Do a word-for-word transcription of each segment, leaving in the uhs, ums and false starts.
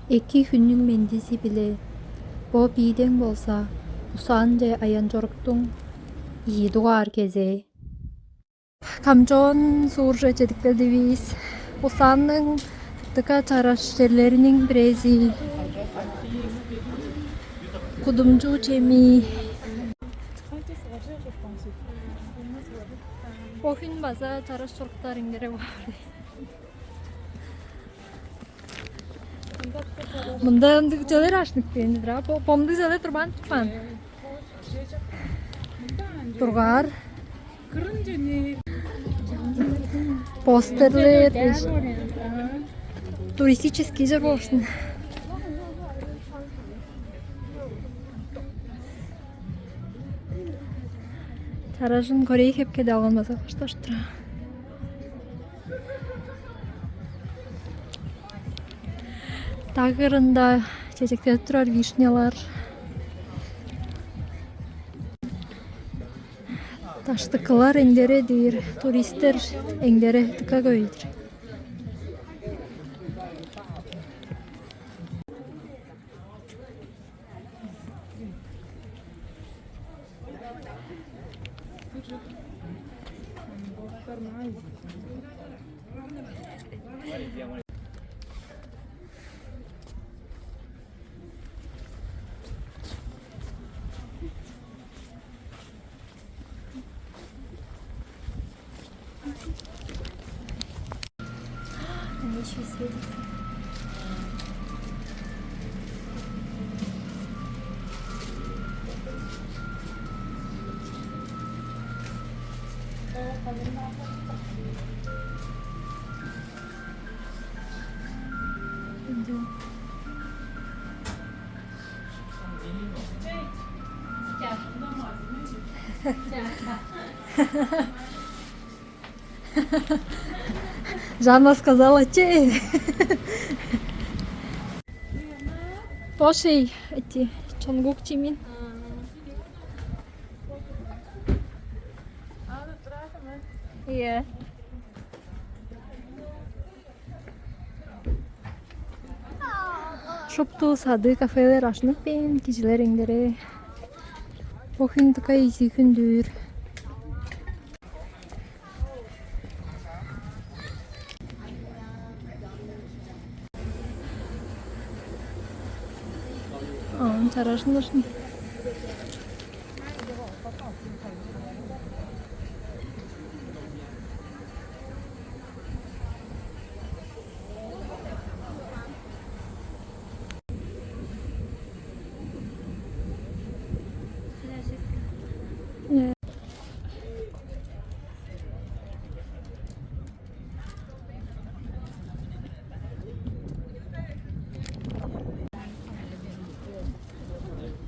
Эки хүннүң мендизи-биле. Бо биидең болза Бусаанче аян чоруктуң ийи дугаар кезээ. Камчоон суурже чедип келдивис. Бусаанның дыка чараш черлериниң бирээзи. Кудумчу чемии. Бо хүн база чараш чоруктар эңдере баар. Мында ындыг чүвелер ажынып кээр-дир аа. Бо-, бо мындыг чүвелер турбаан чыпкан. Тургаар. Постерлер, туристический чер болур. Чаражын Корей хепкеде алган база кашташтыр. Даг кырында чечектенип турар вишнялар. Даштыкылар эңдере-дир, туристер эңдере дыка хөй-дүр. Они ещё и светятся. Жанна сказала, че. Бо шей, эти, Чонгук Чимин. Ийе. Шупту садыы, кафелер ажынып бээр, кижилер эңдере. Бо хүн дыка изиг хүн-дүр. Ам чаражын ышын.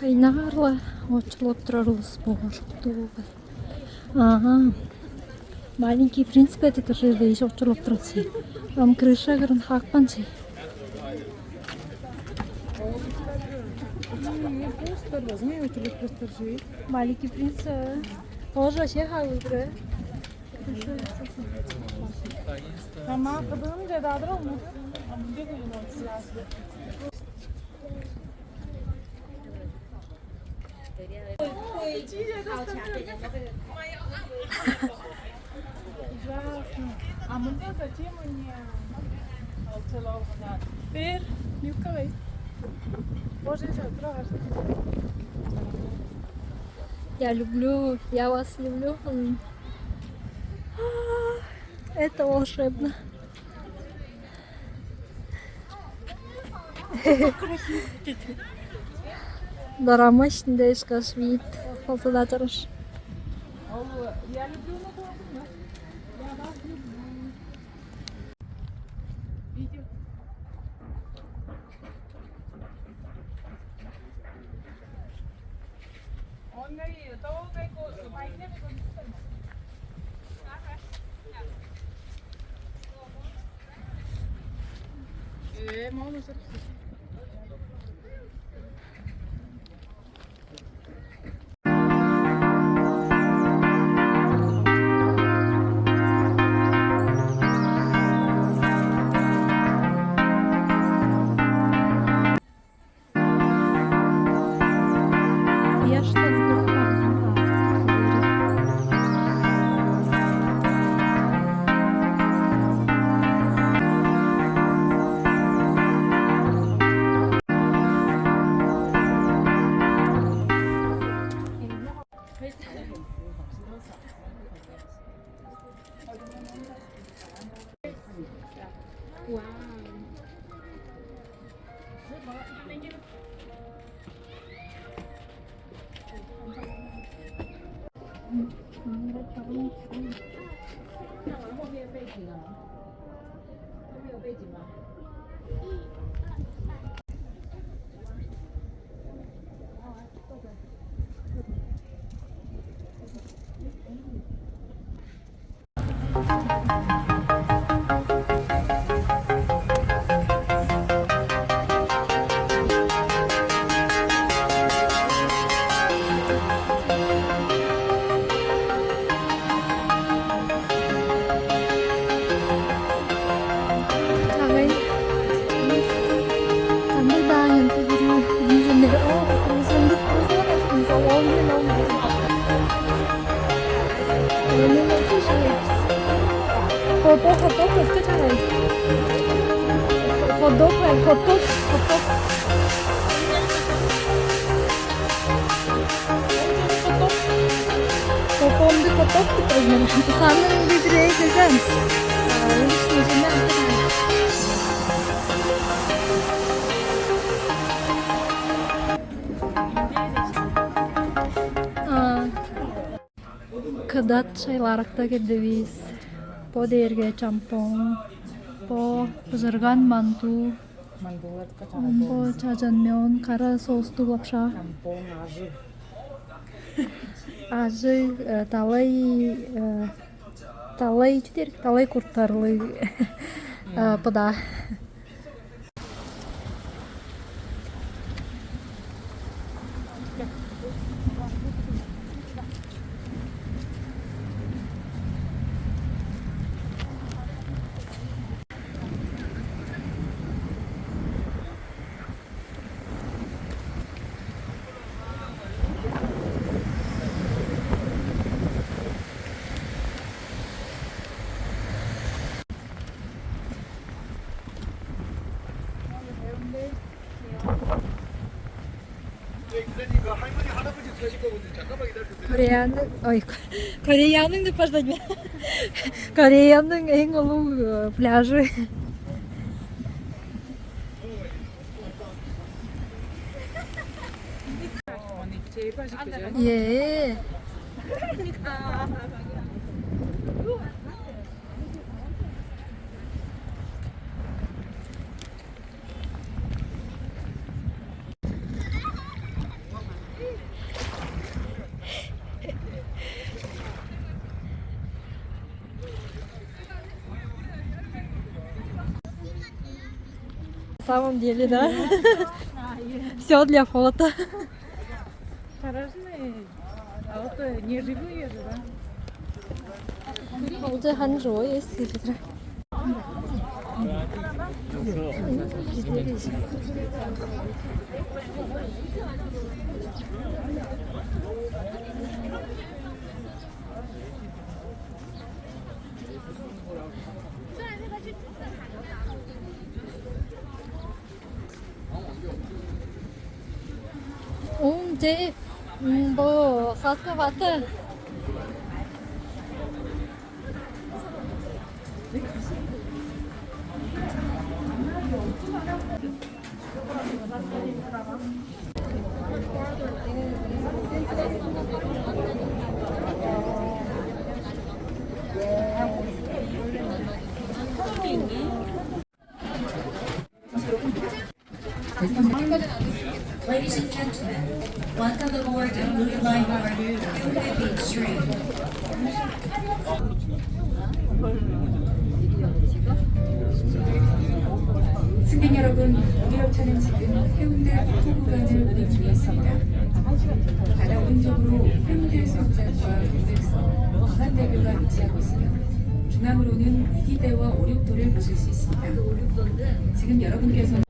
Кайнаар-ла очулуп турар улус боор. Дууга. Ага. Маленький принц бе, это тоже вещь очулуп турар чей. Ам крыша кырын хаапкан чей. Маленький принц, э, тоже вообще хавылдыр. Тамаа кыдыын чедаадыр ол муду. Ужасно. А мында зачем они? Алчалалгына. Бер, Нюкавай. Боже, я люблю, я вас люблю. М. Это волшебно. Дорама иштинде ышкаш вид болза-даа чараш. Чагай. Кандай-даа янзы-бүрү. О, курузунду, курузунду. Хот-дог, хот-дог, көскү чагай. Хот-дог, хот-дог, хот-дог. Попомду потоп тур мен. Санның бизирээ сезем. Кыдат шайлааракта келдивис. Бо дээрге чампоң, бо быжырган мандуу, Мандуулар бо чажанмён, кара соустуг лапша. Чампоң, ажы. Ажы, э, талай, э, талай чүдер, талай курттарлыг, э, быда. Кореяның, ой, Кореяның деп баштадым. Кореяның эң улуг, э, пляжы. Е. На самом деле, да? Все для фото. Хорошо. А вот, э, не живые же, да? Уже хан живой есть, если Оон че, м, бо саска вата. Ladies and gentlemen, welcome aboard the Blue Line Park, Hyundai Beach Train. 승객 여러분, 우리 열차는 지금 해운대 포구간을 운행 중에 있습니다. 바다 오른쪽으로 해운대 수영장과 경백선, 부산대교가 위치하고 있으며, 중앙으로는 이기대와 오륙도를 보실 수 있습니다. 지금 여러분께서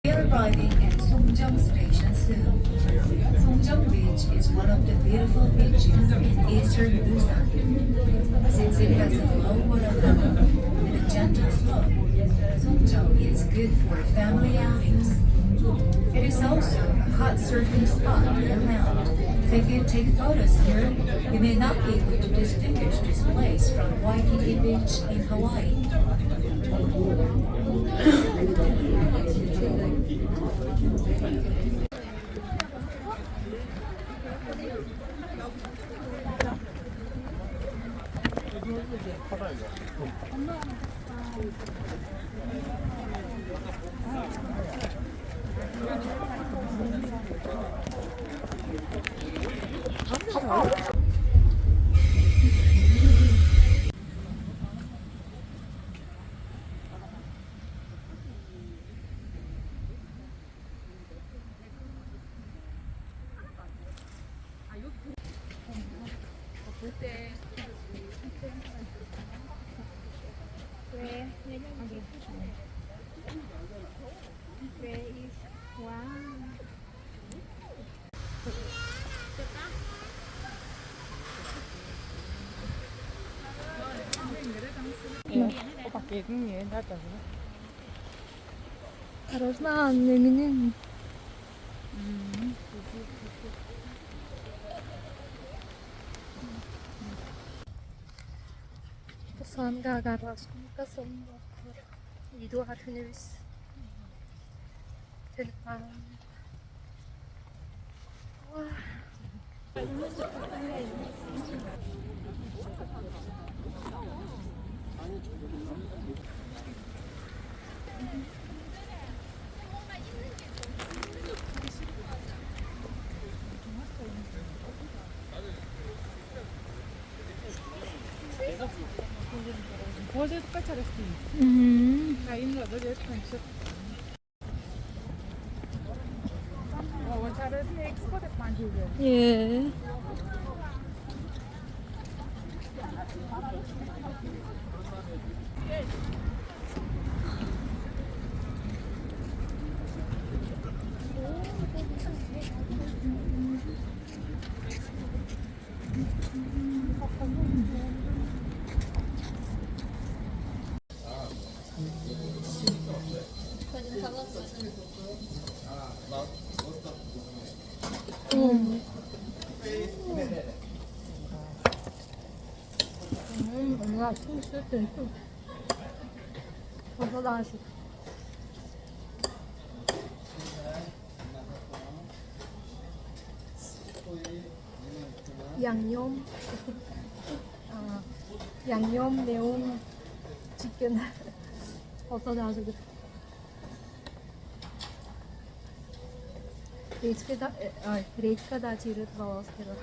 We're arriving at Songjeong Station soon. Songjeong Beach is one of the beautiful beaches in eastern Busan. Since it has a low water level and a gentle slope, Songjeong is good for family outings. Also, a hot surfing spot year-round. So if you take photos here, you may not be able to distinguish this place from Waikiki Beach in Hawaii. Пакетин не, да, тоже. Осторожно, неминен. Тусанга агаргашкын касым. Идуа түнүвүс. Түнүп каан. Может, почарыштым. Мгм. Кайын база берип канчып. Оо, чарыдын экспо деп манчылды. Э. М. М, м, м, м. Озал аажы. Ягнём. А, ягнём, меун, чикен. Озал аажы. Речка да, э, ай, речка да чири балас кера.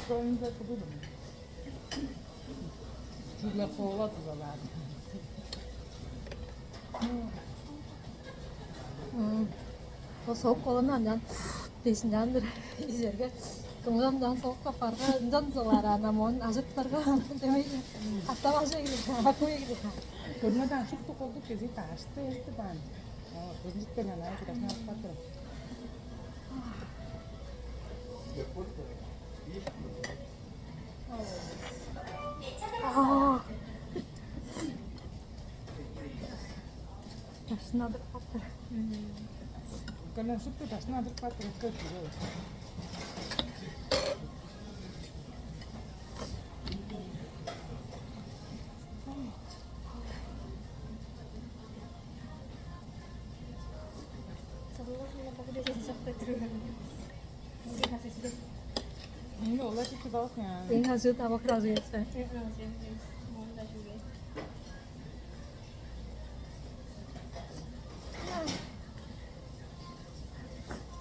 Союнда кудурум. Чугла кола тузалаады. М. Ол соок коланы анчан дээшинден-дир. Изерге кымгамдан соок капарга ынчан тузалаар ана моон ажыттырга демей. Аттап ажы ийди. Акуу ийди. Көрмөден шупту колдук кези таашты эсти баан. О, кызын читкен анаа кудашын алып каптыр. Аа. Дашын адырып каптыр. Кана шупту дашын адырып каптыр. Ынча олар чүктү бавык. Эң ажыы табак разыясы.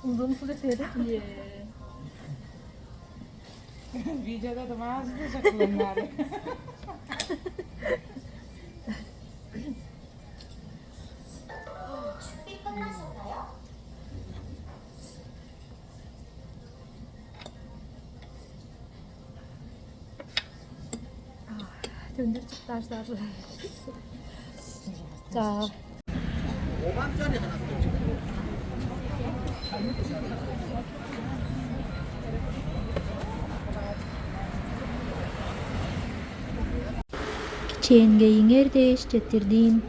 Узун сулет эди. Е. Видеода да мазы жакылыңар. Төндүр чыктажлар. За. Чээнге иңер дээш четтирдим.